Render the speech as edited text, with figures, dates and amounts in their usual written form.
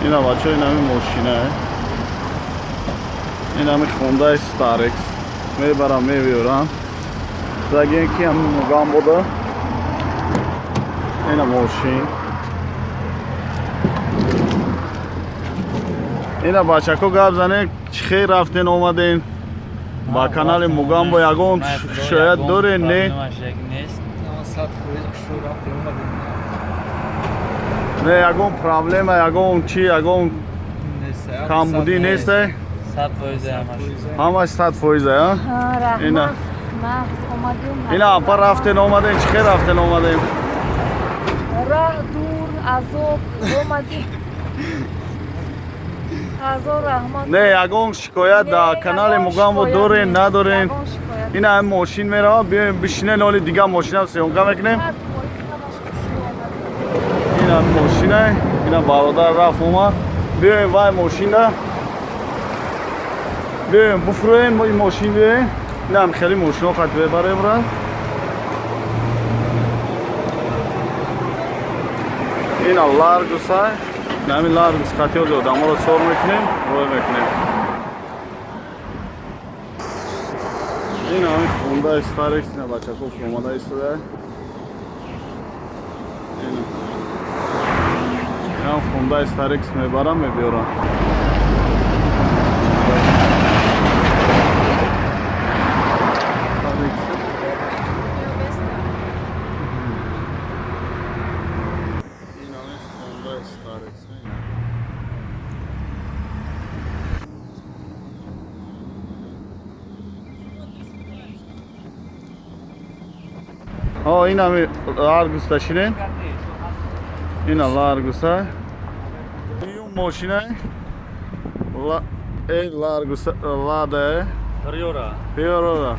Ина, бачаҳо, инами мошина, инами Хондаи Старекс мебарам, мебиёрам. Загем ки ҳами Мугам буда. Ина мошин. Ина, бачако, гап занем, чӣ хел рафтен, омаден ба канали Мугамбо? Ягон шояд дорен, не? Нест. 100% хушу рафтем, омадем. Не, ягон проблема, ягон чи, ягон камбудӣ несте? 100% ҳамаш. Ҳамаш 100%, а? Ина. Раҳмат, нағз омадем. Ина, апа, рафтен, омаден, чӣ хел рафтен, омадем? Роҳ дур, азоб, омадем. Ҳазор раҳмат. Не, ягон шикоят дар Не, канали ягон Мугамбо шикоят дорен, нест, надорен? ягон шикоят. Ина ҳами мошин мерава, биёем, бишинен, оли дига мошина съёмка мекунем. 100% ҳамаш хушрӯ омадем. Ина мошина, ина бародар рафт, омад. Биёем, вай мошина биёем, буфурӯем, ин мошин биёем. Инам хеле мошино қат мебарем ра. Ина Ларгуса, нами Ларгус қатиёзи одаморо сор мекунем, рой мекунем. Ин ҳами Хондаи Старекс, ина бачако омада истода. Ина инам Хондаи Старекс мебарам, мебиёрам. Старекс. Ин ҳами Хондаи Старекс, ина. О, ин ҳами Ларгус ташинен. Ина Ларгуса. Ин мошина ла, э, Ларгус, Лада. Приора. Приора.